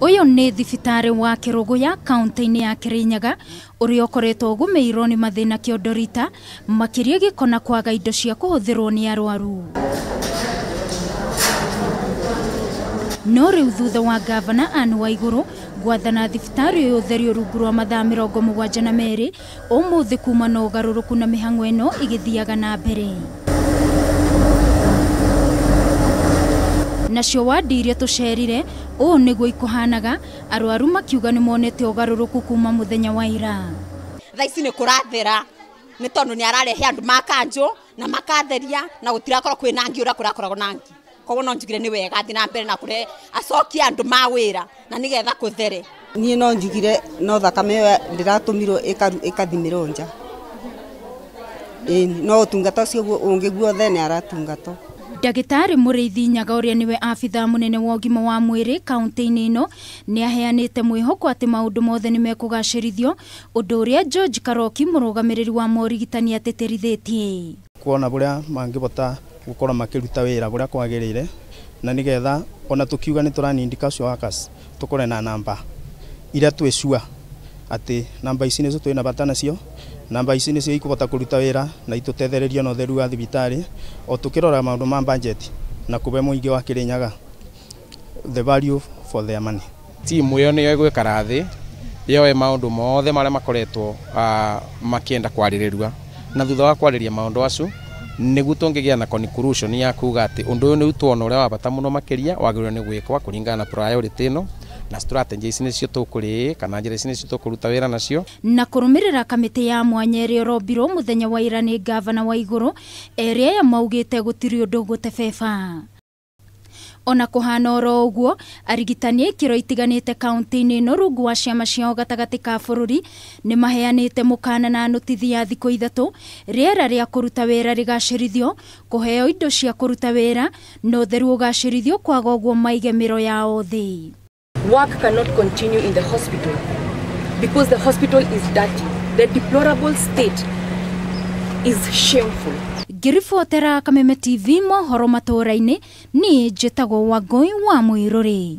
Ũyũ nĩ thibitarĩ wa Kĩrũgũya kaunti-inĩ ya Kirinyaga ũrĩa ũkoretwo ũgũmĩirwo nĩ mathĩna kĩondorita makĩria gĩko na kwaga indo cia kũhũthĩrwo nĩ arwaru. No rĩu thutha wa gavana Anne Waigũrũ gwathana thibitarĩ ũyũ ũtherio rungu rwa mathaa 72 ũmũthĩ kuma na ũgarũrũku na mĩhang'o ĩno ĩgĩthiaga na mbere. Nacio wadi iria tũcerire ũũ nĩguo ikũhanaga, arwaru makiuga nĩ monete ũgarũrũku kuma mũthenya wa ira. Thaa ici nĩ kũrathera nĩ tondũ nĩ ararehe andũ ma kanjũ na makatheria na gũtirakorwo kwĩna ngi ũrĩa kũrakoragwo na ngi. Koguo no njugire nĩ wega athiĩ na mbere na kũrehe acokie andũ ma wĩra na nĩgetha kũthere. Niĩ no njugire no thakame ĩyo ndĩratũmirwo ĩkathimĩrwo nja. Ĩĩ no ũtungata ũcio ũngĩ guothe nĩ aratungatwo. Ndagĩtarĩ Mũrĩithi Nyaga ũrĩa nĩwe abithaa mũnene wa ũgima wa mwĩrĩ kaunti-inĩ ĩno nĩ aheanĩte mwĩhoko atĩ maũndũ mothe nĩ mekũgacĩrithio, ũndũ ũrĩa George Karoki mũrũgamĩrĩri wa morigitani atĩtĩrithĩtie. Kuona bũrĩa mangĩbota gũkorwo makĩruta wĩra bũrĩa kwagĩrĩire na nĩgetha ona tũkiuga nĩ tũranindi casual workers tũkorwe na namba iria twĩ sure atĩ namba ici nĩcio twĩna bata nacio, namba ici nĩcio ikũbota kũruta wĩra na itũtethererie na ũtheru wa thibitarĩ o tũkĩrora maũndũ ma budget na kũbe mũingĩ wa Kirinyaga the value for their money. Timu ĩyo nĩyo ĩgwĩkara thĩ yoe maũndũ mothe marĩa makoretwo makĩenda kwarĩrĩrua na thutha wa kwarĩria maũndũ acio nĩguo tũngĩgĩa na conclusion ya kuga atĩ ũndũ ũyũ nĩ tuona ũrĩa wa bata mũno makĩria wagĩrĩirwo nĩ gwĩkwa kũringana na priority ĩno na strategy ici nĩcio tũkũrĩ kana njĩra ici nĩcio tũkũruta wĩra nacio. Na kũrũmĩrĩra kamĩtĩ ya mwanya ĩrĩa ĩrombirwo mũthenya wa ira nĩ gavana Waigũrũ erĩ aya maugĩte gũtirĩ ũndũ gũtebeba. Ona kũhana oro ũguo arigitani a ikĩro itiganĩte kaunti-inĩ ĩno rungu wa ciama ciao gatagatĩ ka bũrũri nĩ maheanĩte mũkana na notithi ya thikũ 3 rĩera rĩa kũruta wĩra rĩgacĩrithio, kũheo indo cia kũruta wĩra na ũtheru ũgacĩrithio kwaga ũguo maige mĩro yao thĩ. Work cannot continue in the hospital because the hospital is dirty. The deplorable state is shameful. Ngĩribotera Kameme TV mohoro matũũra-inĩ, niĩ njĩtagwo Wangũi wa Mũirũrĩ.